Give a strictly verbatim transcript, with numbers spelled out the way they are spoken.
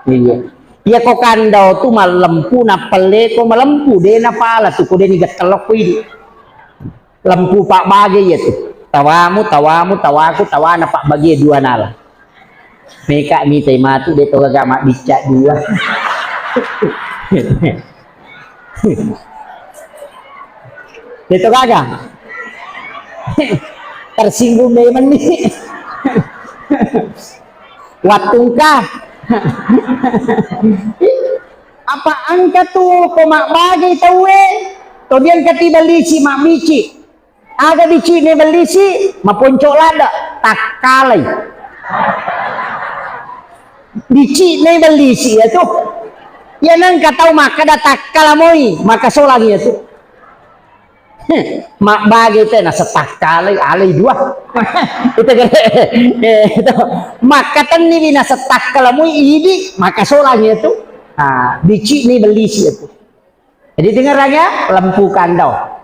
Iya. Iya ko kandau tu malempu, nappelleko malempu, de napala tu ko de nigettelokko idi. Lempu pabbage iya tu. Tawamu, tawamu, tawaku, tawana pabbage dua nala. Meka mitai matu de to gaga mabbicca dua. De to gaga. Tersinggung deh meni. Wattungka. Apa engka tu ko mabbage tauwe, to diangkati bellisi mabbici. Aga bicine bellisi, maponco ladde, takkalai. Bicine bellisi iya tu. Iya nengka tau makkeda takkala moi, maka solang iya tu. Heh, mabbage te nasetakkalai, alai dua. Itu kan, eh, itu. Makkatenni wi nasetakkalamui idi, maka solang iya tu. Ah, bicini bellisi iya tu. Jadi dengerannya lempu kandau.